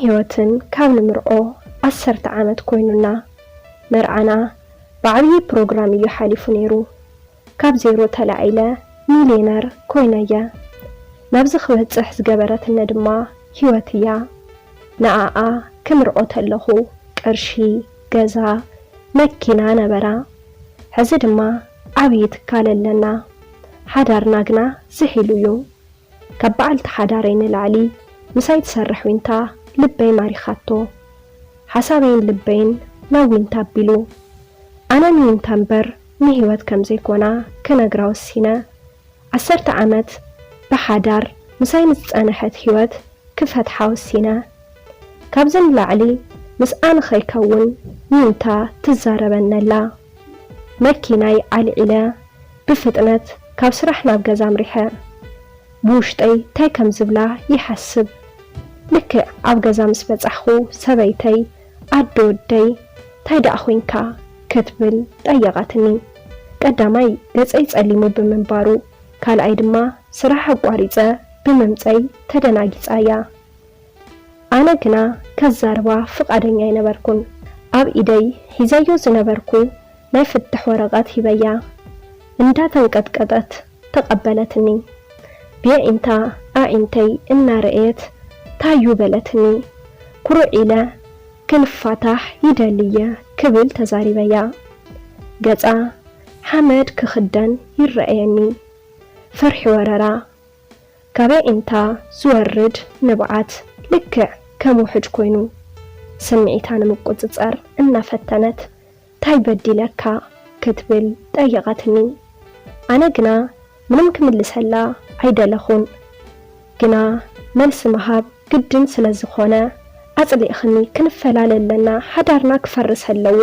ህይወትን ካብ ንምርዖ ዓሰርተ ዓመት ኮይኑና። መርዓና ብዓብዪ ፕሮግራም እዩ ሓሊፉ ነይሩ። ካብ ዜሮ ተላዒለ ሚልየነር ኮይነየ። ናብዚ ክበጽሕ ዝገበረትኒ ድማ ህይወት እያ። ንኣኣ ክምርዖ ተለኹ ቅርሺ፣ ገዛ፣ መኪና ነበራ። ሕዚ ድማ ዓብዪ ትካል ኣለና። ሓዳርና ግና ዝሕ ኢሉ እዩ። ካብ በዓልቲ ሓዳረይ ንላዕሊ ምሳይ ትሰርሕ ዊንታ ልበይ ማሪኻቶ። ሓሳበይን ልበይን ናብ ዊንታ ኣቢሉ። ኣነ ንዊንታ እምበር ንህይወት ከም ዘይኮና ክነግራ ወሲነ። ዓሰርተ ዓመት ብሓዳር ምሳይ ንዝጸንሐት ህይወት ክፈትሓ ወሲነ። ካብዚ ንላዕሊ ምስኣ ንኸይከውን ዊንታ ትዛረበኒ ኣላ። መኪናይ ኣልዒለ ብፍጥነት ካብ ስራሕ ናብ ገዛ ኣምሪሐ። ብውሽጠይ ታይ ከም ዝብላ ይሓስብ። ልክዕ ኣብ ገዛ ምስ በጻሕኹ ሰበይተይ፣ ኣዶ ወደይ፣ ታይ ደኣ ኮይንካ? ክትብል ጠየቐትኒ። ቀዳማይ ገጸይ ጸሊሙ ብምንባሩ፣ ካልኣይ ድማ ስራሕ ኣቋሪጸ ብምምጸይ ተደናጊጻ እያ። ኣነ ግና ከዛርባ ፍቓደኛ ኣይነበርኩን። ኣብ ኢደይ ሒዘዮ ዝነበርኩ ናይ ፍትሕ ወረቐት ሂበያ። እንዳተንቀጥቀጠት ተቐበለትኒ። ብየዒንታ ኣዒንተይ እናረኣየት፣ ታዩ በለትኒ። ኩርዕ ኢለ፣ ክንፋታሕ ይደሊ እየ ክብል ተዛሪበያ። ገጻ ሓመድ ክኽደን ይረኣየኒ። ፍርሒ ወረራ። ካብ ኣዒንታ ዝወርድ ንብዓት ልክዕ ከም ውሑጅ ኮይኑ፣ ስምዒታ ንምቁጽጻር እናፈተነት፣ ታይ በዲለካ? ክትብል ጠየቐትኒ። ኣነ ግና ምንም ክምልሰላ ኣይደለኹን። ግና መልሲ ምሃብ ግድን ስለ ዝኾነ፣ ኣጽሊእኽኒ፣ ክንፈላለ ኣለና፣ ሓዳርና ክፈርስ ኣለዎ፣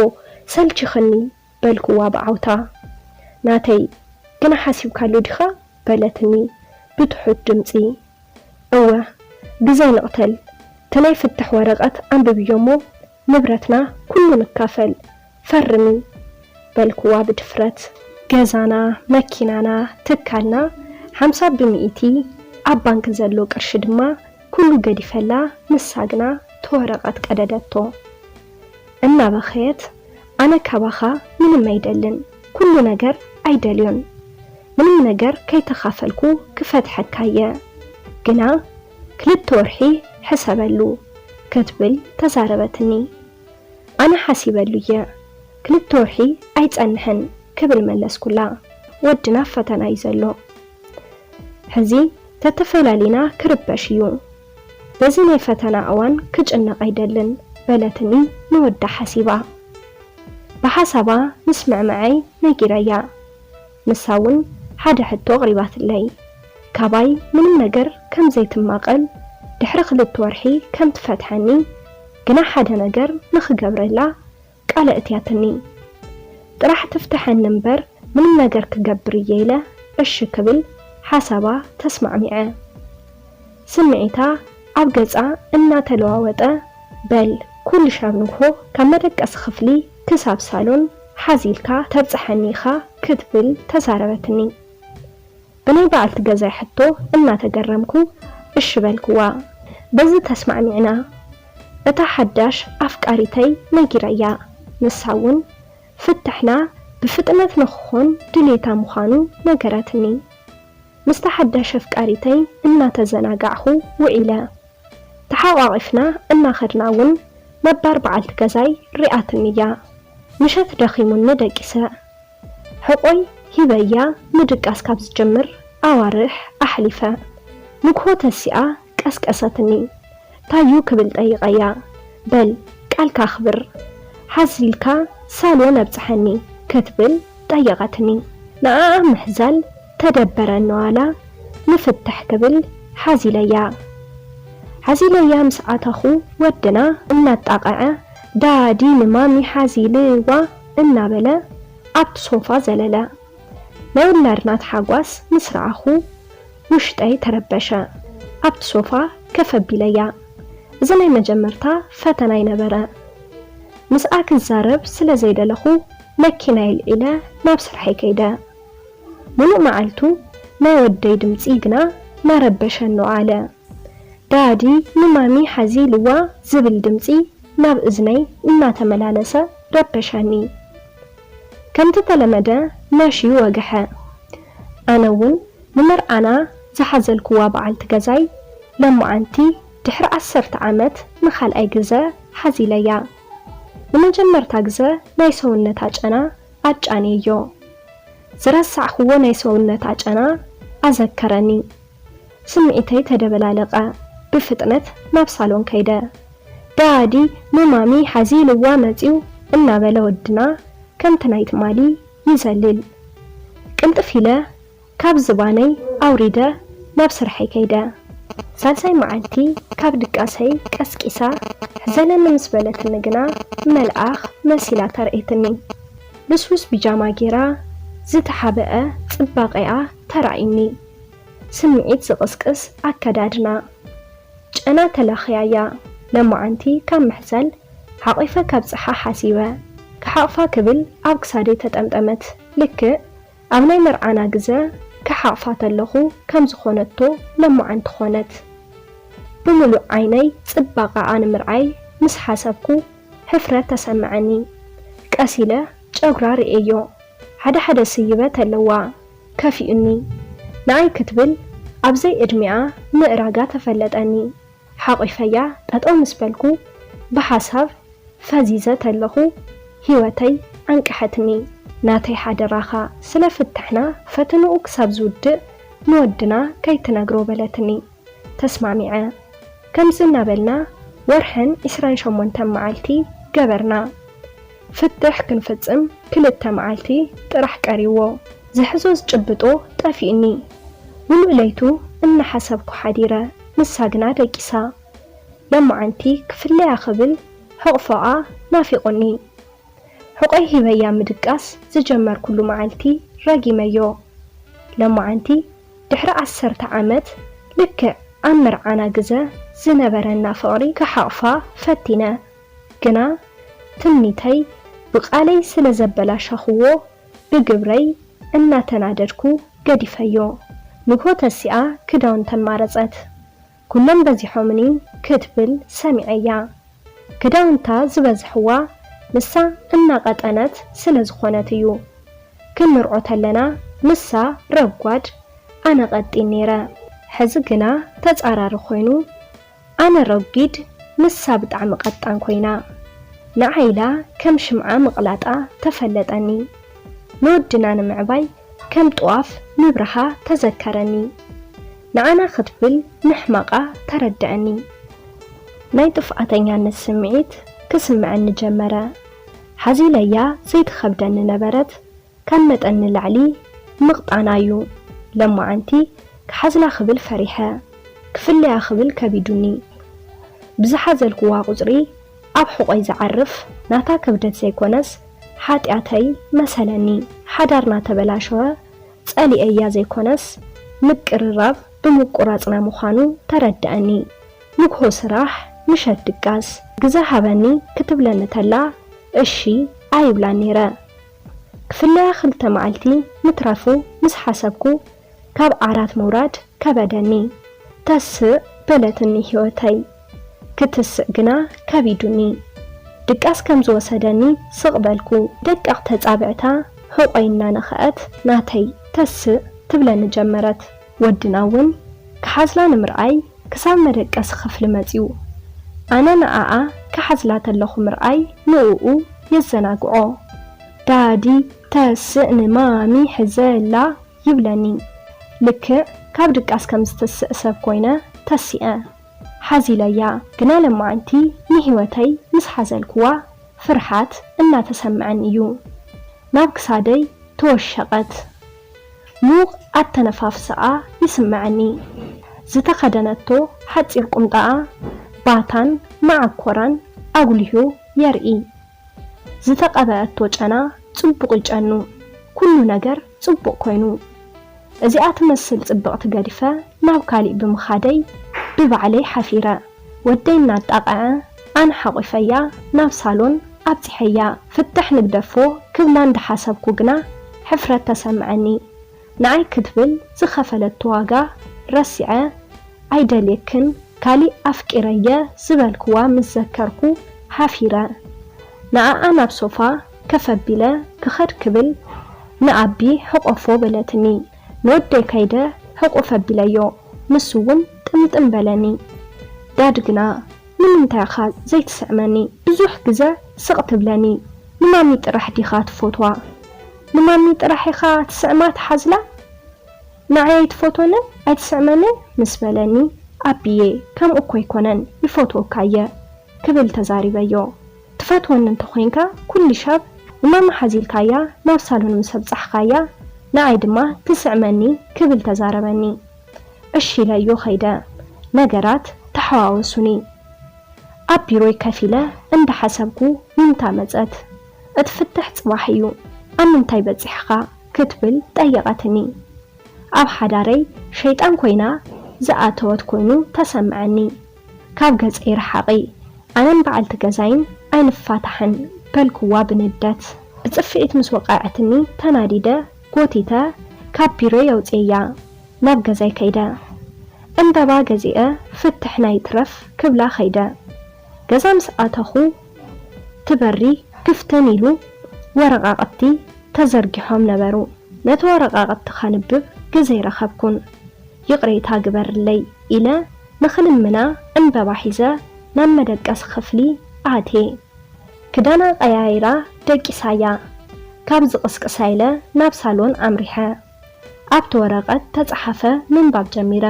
ሰልቺኽኒ፣ በልክዋ ብዓውታ። ናተይ፣ ግና ሓሲብካሉ ዲኻ? በለትኒ ብትሑት ድምጺ። እወ፣ ግዜ ንቕተል፣ እቲ ናይ ፍትሕ ወረቐት ኣንብብዮ እሞ ንብረትና ኩሉ ንካፈል፣ ፈርሚ፣ በልክዋ ብድፍረት። ገዛና፣ መኪናና፣ ትካልና ሓምሳ ብሚእቲ ኣብ ባንክ ዘሎ ቅርሺ ድማ ኩሉ ገዲፈላ፣ ንሳ ግና እቲ ወረቐት ቀደደቶ። እናበኸየት፣ ኣነ ካባኻ ምንም ኣይደልን፣ ኩሉ ነገር ኣይደልዮን። ምንም ነገር ከይተኻፈልኩ ክፈትሐካ እየ። ግና ክልተ ወርሒ ሕሰበሉ፣ ክትብል ተዛረበትኒ። ኣነ ሓሲበሉ እየ፣ ክልተ ወርሒ ኣይጸንሕን፣ ክብል መለስኩላ። ወድና ኣብ ፈተና እዩ ዘሎ። ሕዚ ተተፈላሊና ክርበሽ እዩ። በዚ ናይ ፈተና እዋን ክጭነቕ ኣይደልን፣ በለትኒ ንወዳ ሓሲባ። ብሓሳባ ምስምዕምዐይ ነጊረያ። ንሳ እውን ሓደ ሕቶ ኣቕሪባትለይ። ካባይ ምንም ነገር ከም ዘይትማቐል፣ ድሕሪ ክልተ ወርሒ ከም ትፈትሐኒ፣ ግና ሓደ ነገር ንኽገብረላ ቃል ኣእትያትኒ። ጥራሕ ትፍትሐኒ እምበር ምንም ነገር ክገብር እየ ኢለ እሺ ክብል ሓሳባ ተስማዕሚዐ። ስምዒታ ኣብ ገጻ እናተለዋወጠ፣ በል ኩሉ ሻብ ንግሆ ካብ መደቀሲ ክፍሊ ክሳብ ሳሎን ሓዚልካ ተብጽሐኒ ኢኻ ክትብል ተዛረበትኒ። ብናይ በዓልቲ ገዛይ ሕቶ እናተገረምኩ እሺ በልክዋ። በዚ ተስማዕሚዕና። እታ ሓዳሽ ኣፍቃሪተይ ነጊረያ፣ ንሳ እውን ፍትሕና ብፍጥነት ንኽኾን ድሌታ ምዃኑ ነገረትኒ። ምስታ ሓዳሽ ኣፍቃሪተይ እናተዘናጋዕኹ ውዒለ። ተሓቋቒፍና እናኸድና እውን ነባር በዓልቲ ገዛይ ሪኣትኒ እያ። ምሸት ደኺሙኒ ደቂሰ። ሕቖይ ሂበያ ምድቃስ ካብ ዝጅምር ኣዋርሕ ኣሕሊፈ። ንግሆ ተሲኣ ቀስቀሰትኒ። ታዩ ክብል ጠይቐያ። በል ቃልካ ኣኽብር። ሓዚልካ ሳሎን ኣብጽሐኒ ክትብል ጠየቐትኒ። ንኣኣ ምሕዛል ተደበረኒ ዋላ ንፍትሕ ክብል ሓዚለያ። ሓዚለያ ምስ ኣተኹ ወድና እናጣቐዐ ዳዲ ንማሚ ሓዚልዋ እናበለ ኣብቲ ሶፋ ዘለለ። ናይ ውላድና ተሓጓስ ምስ ረኣኹ ውሽጠይ ተረበሸ። ኣብቲ ሶፋ ከፍ ኣቢለያ። እዚ ናይ መጀመርታ ፈተናይ ነበረ። ምስኣ ክዛረብ ስለ ዘይደለኹ መኪናይ ኣልዒለ ናብ ስርሐይ ከይደ። ሙሉእ መዓልቱ ናይ ወደይ ድምጺ ግና እናረበሸኒ ዋዓለ። ዳዲ ንማሚ ሓዚ ኢልዋ ዝብል ድምጺ ናብ እዝነይ እናተመላለሰ ረበሸኒ። ከምቲ ተለመደ መሽዩ ወግሐ። ኣነ እውን ንመርዓና ዝሓዘልክዋ በዓልቲ ገዛይ ለማዓንቲ ድሕሪ ዓሰርተ ዓመት ንኻልኣይ ግዘ ሓዚለያ። ንመጀመርታ ግዘ ናይ ሰውነታ ጨና ኣጫንየዮ። ዝረሳዕክዎ ናይ ሰውነታ ጨና ኣዘከረኒ። ስምዒተይ ተደበላለቐ። ብፍጥነት ናብ ሳሎን ከይደ። ዳዲ ንማሚ ሓዚ ኢልዋ መጺኡ እናበለ ወድና ከምቲ ናይ ትማሊ ይዘልል። ቅልጥፍ ኢለ ካብ ዝባነይ ኣውሪደ ናብ ስርሐይ ከይደ። ሳልሳይ መዓልቲ ካብ ድቃሰይ ቀስቂሳ ሕዘለኒ ምስ በለትኒ ግና መልኣኽ መሲላ ተርእየትኒ። ልስሉስ ቢጃማ ጌራ ዝተሓበአ ጽባቐኣ ተራእዩኒ። ስምዒት ዝቕስቅስ ኣከዳድና። ጨና ተለኽያያ። ለማዓንቲ ካብ ምሕዘል ሓቒፈ ከብጽሓ ሓሲበ። ክሓቕፋ ክብል ኣብ ክሳደይ ተጠምጠመት። ልክእ ኣብ ናይ መርዓና ግዘ ክሓቕፋ ተለኹ ከም ዝኾነቶ ለማዓንቲ ኾነት። ብምሉእ ዓይነይ ጽባቐኣ ንምርኣይ ምስ ሓሰብኩ ሕፍረት ተሰምዐኒ። ቀስ ኢለ ጨጉራ ርእየዮ። ሓደ ሓደ ስይበት ኣለዋ። ከፊኡኒ። ንኣይ ክትብል ኣብዘይ ዕድሚኣ ምእራጋ ተፈለጠኒ። ሓቒፈያ ጠጠው ምስ በልኩ ብሓሳብ ፈዚዘ ተለኹ ህይወተይ ኣንቅሐትኒ። ናተይ ሓደራኻ ስለ ፍትሕና ፈተንኡ ክሳብ ዝውድእ ንወድና ከይትነግሮ በለትኒ። ተስማሚዐ። ከምዚ እናበልና ወርሕን ዕስራን ሸሞንተን መዓልቲ ገበርና። ፍትሕ ክንፍጽም ክልተ መዓልቲ ጥራሕ ቀሪዎ። ዝሕዞ ዝጭብጦ ጠፊኡኒ። ምሉእ ለይቱ እናሓሰብኩ ሓዲረ። ንሳ ግና ደቂሳ። ለማዓንቲ ክፍለያ ክብል ሕቕፎኣ ናፊቑኒ። ሕቖይ ሂበያ ምድቃስ ዝጀመርኩሉ መዓልቲ ረጊመዮ። ለማዓንቲ ድሕሪ ዓሰርተ ዓመት ልክዕ ኣብ መርዓና ግዘ ዝነበረና ፍቕሪ ክሓቕፋ ፈቲነ። ግና ትምኒተይ ብቓለይ ስለ ዘበላሸኽዎ ብግብረይ እናተናደድኩ ገዲፈዮ። ንግሆ ተሲኣ ክዳውንተን ማረጸት። ኩሎም በዚሖምኒ ክትብል ሰሚዐያ። ክዳውንታ ዝበዝሕዋ ንሳ እናቐጠነት ስለ ዝኾነት እዩ። ክንምርዖ ተለና ንሳ ረጓድ ኣነ ቀጢን ነይረ። ሕዚ ግና ተጻራሪ ኮይኑ ኣነ ረጒድ ንሳ ብጣዕሚ ቀጣን ኮይና። ንዓይ ኢላ ከም ሽምዓ ምቕላጣ ተፈለጠኒ። ንወድና ንምዕባይ ከም ጥዋፍ ምብርሃ ተዘከረኒ። ንዓና ክትብል ምሕማቓ ተረድኣኒ። ናይ ጥፍኣተኛነት ስምዒት ክስምዐኒ ጀመረ። ሓዚለያ ዘይትኸብደኒ ነበረት። ካብ መጠን ንላዕሊ ምቕጣና እዩ። ለማዓንቲ ክሓዝላ ክብል ፈሪሐ። ክፍለያ ክብል ከቢዱኒ። ብዝሓዘልክዋ ቁጽሪ ኣብ ሕቖይ ዝዓርፍ ናታ ክብደት ዘይኮነስ ሓጢኣተይ መሰለኒ። ሓዳርና ተበላሸወ ጸሊኤያ ዘይኮነስ ምቅርራብ ብምቁራጽና ምዃኑ ተረድኣኒ። ንግሆ ስራሕ፣ ምሸት ድቃስ። ግዘ ሃበኒ ክትብለኒ ተላ እሺ ኣይብላን ነይረ። ክፍለያ ክልተ መዓልቲ ምትራፉ ምስ ሓሰብኩ ካብ ዓራት ምውራድ ከበደኒ። ተስእ በለትኒ ህይወተይ። ክትስእ ግና ከቢዱኒ። ድቃስ ከም ዝወሰደኒ ስቕ በልኩ። ደቀቕቲ ኣጻብዕታ ሕቖይ እናነኽኣት ናተይ ተስእ ትብለኒ ጀመረት። ወድና እውን ክሓዝላ ንምርኣይ ክሳብ መደቀሲ ክፍሊ መጺኡ። ኣነ ንኣኣ ክሓዝላ ተለኹ ምርኣይ ንእኡ የዘናግዖ። ዳዲ ተስእ ንማሚ ሕዘላ ይብለኒ። ልክዕ ካብ ድቃስ ከም ዝትስእ ሰብ ኮይነ ተሲኤ። ሓዚለያ። ግና ለማዓንቲ ንህይወተይ ምስ ሓዘልክዋ ፍርሓት እናተሰምዐኒ እዩ። ናብ ክሳደይ ተወሸቐት። ምዉቕ ኣተነፋፍሳኣ ይስምዐኒ። ዝተኸደነቶ ሓጺር ቁምጣኣ ባታን መዓኮራን ኣጉሊሁ የርኢ። ዝተቐበአቶ ጨና ጽቡቕ ይጨኑ። ኩሉ ነገር ጽቡቕ ኮይኑ። እዚኣ ትመስል ጽብቕቲ ገዲፈ ናብ ካሊእ ብምኻደይ ብባዕለይ ሓፊረ። ወደይ እናጣቕዐ ኣነ ሓቒፈያ ናብ ሳሎን ኣብጺሐያ። ፍትሕ ንግደፎ ክብላ እንዳሓሰብኩ ግና ሕፍረት ተሰምዐኒ። ንዓይ ክትብል ዝኸፈለቶ ዋጋ ረሲዐ ኣይደልየክን ካሊእ ኣፍቂረየ ዝበልክዋ ምስ ዘከርኩ ሓፊረ። ንኣኣ ናብ ሶፋ ከፍ ኣቢለ ክኸድ ክብል ንኣቢ ሕቆፎ በለትኒ። ንወደይ ከይደ ሕቁፍ ኣቢለዮ፣ ንሱ እውን ጥምጥም በለኒ። ዳድ ግና ንምንታይ ኢኻ ዘይትስዕመኒ? ብዙሕ ግዘ ስቕ ትብለኒ። ንማሚ ጥራሕ ዲኻ ትፈትዋ? ንማሚ ጥራሕ ኢኻ ትስዕማ ትሓዝላ? ንዓይ ኣይትፈትወንን ኣይትስዕመንን ምስ በለኒ፣ ኣቢየ ከምኡ እኮ ኣይኮነን ይፈትወካ እየ ክብል ተዛሪበዮ። ትፈትወኒ እንተኾይንካ ኩሉ ሻብ ንማሚ ሓዚልካያ ናብ ሳሎን ምስ ኣብጻሕኻያ ንዓይ ድማ ትስዕመኒ ክብል ተዛረበኒ። እሺ ኢለዮ ከይደ። ነገራት ተሓዋወሱኒ። ኣብ ቢሮይ ከፍ ኢለ እንዳሓሰብኩ ሚምታ መጸት። እቲ ፍትሕ ጽባሕ እዩ፣ ኣብ ምንታይ በጺሕኻ ክትብል ጠየቐትኒ። ኣብ ሓዳረይ ሸይጣን ኮይና ዝኣተወት ኮይኑ ተሰምዐኒ። ካብ ገጸይ ርሓቒ፣ ኣነን በዓልቲ ገዛይን ኣይንፋታሕን በልክዋ ብንደት። ብጽፍዒት ምስ ወቐዐትኒ ተናዲደ ጎቲተ ካብ ቢሮይ ኣውጽኤያ። ናብ ገዛይ ከይደ። ዕምበባ ገዚአ ፍትሕ ናይ ትረፍ ክብላ ከይደ። ገዛ ምስ ኣተኹ እቲ በሪ ክፍትን ኢሉ ወረቓቕቲ ተዘርጊሖም ነበሩ። ነቲ ወረቓቕቲ ከንብብ ግዜ ረኸብኩን። ይቕሬታ ግበርለይ ኢለ ንኽልምና ዕምበባ ሒዘ ናብ መደቀሲ ክፍሊ ኣትየ። ክዳና ቀያይራ ደቂሳያ። ካብ ዝቕስቅሳ ኢለ ናብ ሳሎን ኣምሪሐ። ኣብቲ ወረቐት ተጻሓፈ ምንባብ ጀሚረ።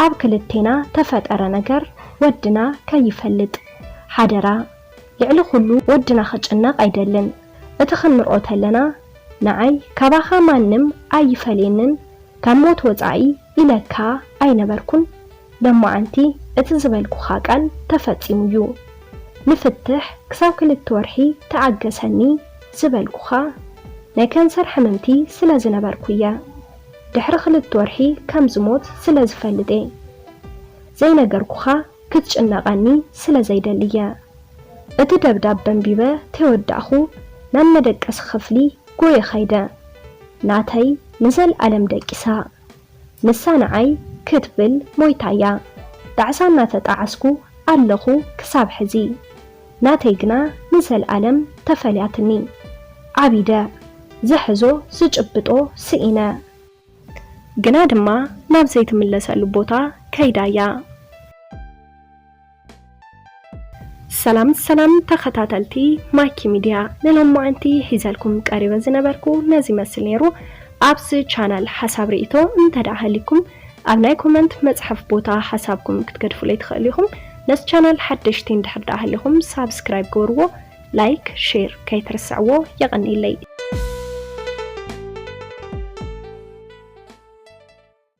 ኣብ ክልቴና ተፈጠረ ነገር ወድና ከይፈልጥ ሓደራ። ልዕሊ ኩሉ ወድና ክጭነቕ ኣይደልን። እቲ ክንርኦ ተለና ንዓይ ካባኻ ማንም ኣይፈልየንን ካብ ሞት ወጻኢ ኢለካ ኣይነበርኩን። ሎማዓንቲ እቲ ዝበልኩኻ ቃል ተፈጺሙ እዩ። ንፍትሕ ክሳብ ክልተ ወርሒ ተዓገሰኒ ዝበልኩኻ ናይ ካንሰር ሕምምቲ ስለ ዝነበርኩ እየ። ድሕሪ ክልተ ወርሒ ከም ዝሞት ስለ ዝፈልጥ እየ። ዘይነገርኩኻ ክትጭነቐኒ ስለ ዘይደሊ እየ። እቲ ደብዳብ በንቢበ ተወዳእኹ ናብ መደቀሲ ክፍሊ ጎየ ኸይደ። ናተይ ንዘልኣለም ደቂሳ። ንሳ ንዓይ ክትብል ሞይታ እያ። ጣዕሳ እናተጣዓስኩ ኣለኹ ክሳብ ሕዚ። ናተይ ግና ንዘልኣለም ተፈልያትኒ። ዓቢደ ዝሕዞ ዝጭብጦ ስኢነ። ግና ድማ ናብ ዘይትምለሰሉ ቦታ ከይዳ እያ። ሰላም ሰላም ተኸታተልቲ ማኪ ሚድያ፣ ንሎማዓንቲ ሒዘልኩም ቀሪበ ዝነበርኩ ነዚ ይመስል ነይሩ። ኣብዚ ቻናል ሓሳብ ርእይቶ እንተ ደኣ ሃሊኩም ኣብ ናይ ኮመንት መጽሐፍ ቦታ ሓሳብኩም ክትገድፉለይ ትኽእሉ ኢኹም። ነዚ ቻናል ሓደሽቲ እንድሕር ደኣ ሃሊኹም ሳብስክራይብ ግበርዎ፣ ላይክ፣ ሼር ከይትርስዕዎ። የቐንየለይ።